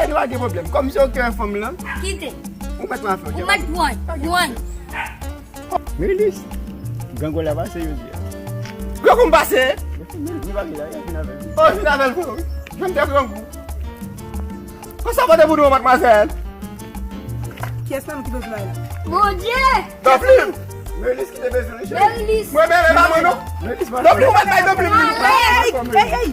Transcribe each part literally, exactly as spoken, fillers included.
Hey, nou pa gen pwoblèm. Kòm se ou ki wè fanm lan, kite. Ou mèt wè afè, ou mèt pran. Pran. Melis, grangou la pase jodi a. Grangou m pase? Melis, nou pa gen la, vin avè l. Oh, vin avè l, frè. Jwenn de grangou. Konsa pote pou nou, madmwazèl. Kiyès nan nou ki bezwen bay la? Bondye! Doplim! Melis ki te bezwen li, cheri. Melis. Mwen, men, men, pa mwen, non. Melis, doplim, ou mèt bay doplim. Hey, hey, hey!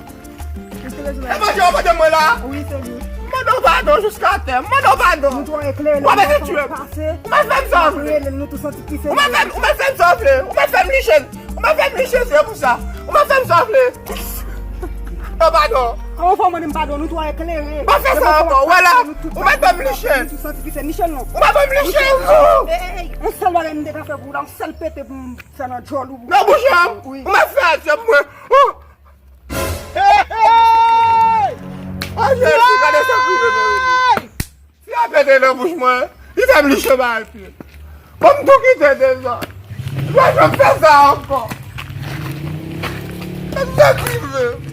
Ou te bezwen bay la? E manje w pote mwen la? Wi, se li. M mande w padon jiska atè. M mande w padon. Nou twò eklere. Ou pa bezwen tchwe m. Ou mèt fè m sa w vle. Nou tou santi ki se. Ou mèt fè m, ou mèt fè m sa w vle. Ou mèt fè m liche. Ou mèt fè m liche, se pou sa. Ou mèt fè m sa w vle. Mande w padon. An, ou fè w mande m padon, nou twò eklere. M pa fè sa ankò, ou wè la? Ou mèt ban m liche. Nou tou santi ki se Michel, non. Ou mèt ban m liche, non. Ey, ey, ey, yon sèl bagay m te ka fè pou ou la, yon sèl pete pou m fè nan djòl ou. Nan bouch ou? Wi. Ou mèt fè a, se mwen. Oh! Hey, hey! Ah, Jezi, gade sa k rive Melis. Fi a pete nan bouch mwen, li fè m liche ba pye. Bon, m tou kite dezòd. M pa janm fè sa ankò. Sa k rive m?